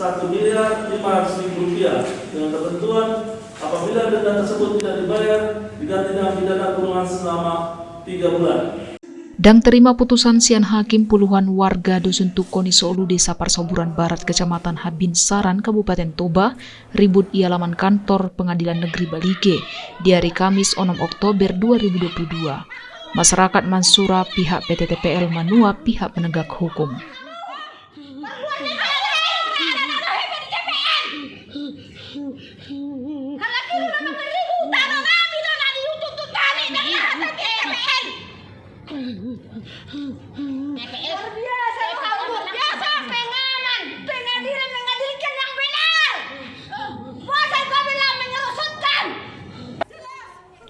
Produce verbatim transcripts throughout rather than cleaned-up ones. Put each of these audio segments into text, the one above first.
Satu miliar lima ratus ribu rupiah, dengan ketentuan apabila denda tersebut tidak dibayar, diganti dengan pidana kurungan selama tiga bulan. Ndang terima putusan sian hakim, puluhan warga Dusun Tuko ni Solu, Desa Parsoburan Barat, Kecamatan Habinsaran, Kabupaten Toba, ribut i alaman kantor Pengadilan Negeri Balige di ari Kamis onom Oktober dua ribu dua puluh dua. Masyarakat mansura pihak P T T P L manua pihak penegak hukum. Luar biasa, luar biasa, pengaman, pengadilan mengadilkan yang benar. Masa kau bilang menyelesaikan?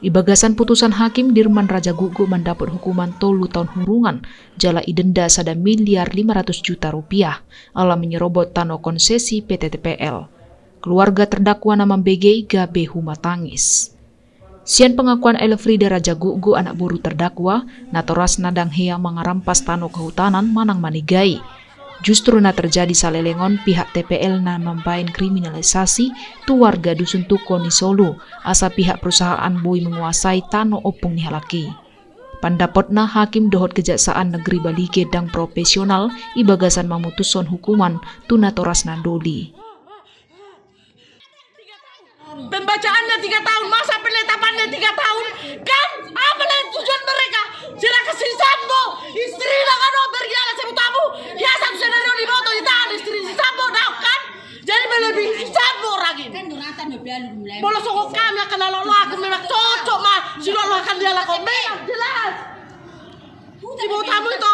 Di bagasan putusan hakim, Dirman Raja Guguk mandapot hukuman tolu taon hurungan, jala idenda sada miliar lima ratus juta rupiah, ala menyerobot tano konsesi P T T P L. Keluarga terdakwa na mambege i gabe humatangis. Sian pengakuan Elfrida Raja Guguk, anak boru terdakwa, natorasna ndang hea mangarampas tano kehutanan manang manegai. Justru na terjadi saleleng on pihak T P L na mambaen kriminalisasi tu warga Dusun Tuko ni Solu, asa pihak perusahaan boi menguasai tano ompung ni halak i. Pandapotna, hakim dohot Kejaksaan Negeri Balige ndang profesional i bagasan mamutushon hukuman tu natorasna doli. Pembacaannya tiga tahun, masa penetapannya tiga tahun? Kan apa lagi tujuan mereka? Silakan si Sambo, istrina kan, oh, berjalan sebut tamu. Ya, satu scenario diboto, ditahan istri si Sambo, nah, kan? Jadi melebihi si Sambo orang ini. Kan duratan dia biar mulai. Bolos songok kami akan lalu aku memang cocok, mah. Si lalu akan dia lakukan, memang jelas. Di botolmu itu,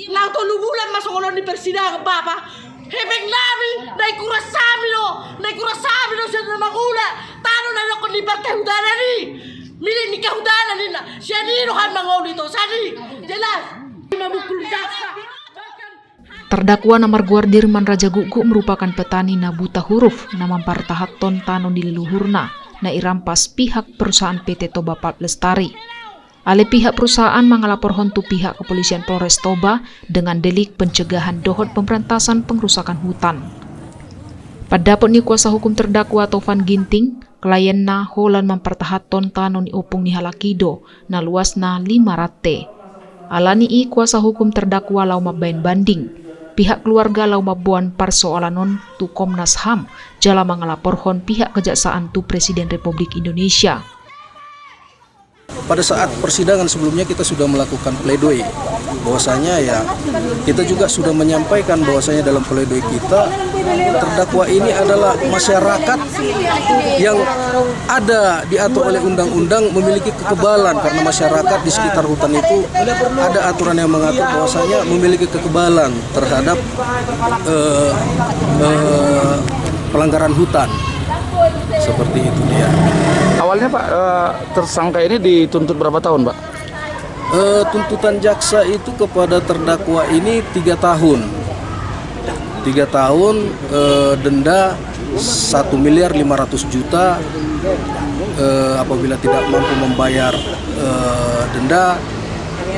nang tolu bulan ma songon on di persidangan, Bapa. Hepeng nami, na ikuras hami do, na ikuras hami do sian na mangula. Tano na nokon ni parkehutanan i. Milik ni kehutanan i na. Sian i do hami mangolu i to, sian i. Jelas. Mamukul jaksa. Terdakwa na margoar Dirman Raja Guguk merupakan petani na buta huruf na mampartahanhon tano ni leluhurna na irampas pihak perusahaan P T Toba Pulp Lestari. Ale pihak perusahaan mangalaporhon tu pihak Kepolisian Polres Toba dengan delik pencegahan dohot pemberantasan pengerusakan hutan. Pandapot ni kuasa hukum terdakwa Tovan Ginting, klienna holan mampartahanhon tano ni ompung ni halak i do na luasna lima rante. Alani i kuasa hukum terdakwa laho mambaen banding. Pihak keluarga laho mamboan parsoalan on tu Komnas HAM, jala mangalaporhon pihak kejaksaan tu Presiden Republik Indonesia. Pada saat persidangan sebelumnya kita sudah melakukan pledoi, bahwasanya ya kita juga sudah menyampaikan bahwasanya dalam pledoi kita terdakwa ini adalah masyarakat yang ada diatur oleh undang-undang memiliki kekebalan karena masyarakat di sekitar hutan itu ada aturan yang mengatur bahwasanya memiliki kekebalan terhadap eh, eh, pelanggaran hutan. Seperti itu dia. Awalnya, Pak, eh, tersangka ini dituntut berapa tahun, Pak? Eh, tuntutan jaksa itu kepada terdakwa ini tiga tahun. Tiga tahun, eh, denda satu miliar lima ratus juta. Eh, apabila tidak mampu membayar, eh, denda,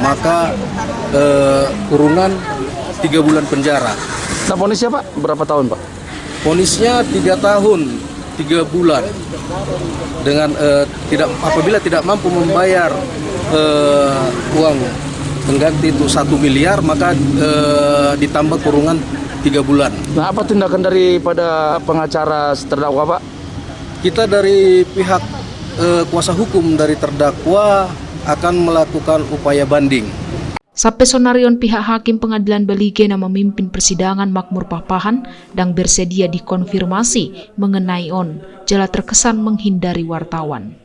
maka, eh, kurungan tiga bulan penjara. Nah, vonisnya, Pak, berapa tahun, Pak? Vonisnya tiga tahun tiga bulan dengan, eh, tidak, apabila tidak mampu membayar, eh, uang pengganti itu satu miliar, maka, eh, ditambah kurungan tiga bulan. Nah, apa tindakan daripada pengacara terdakwa, Pak? Kita dari pihak, eh, kuasa hukum dari terdakwa akan melakukan upaya banding. Sampe sonari on pihak hakim Pengadilan Balige na memimpin persidangan Makmur Pakpahan ndang bersedia dikonfirmasi mengenai on, jala terkesan menghindari wartawan.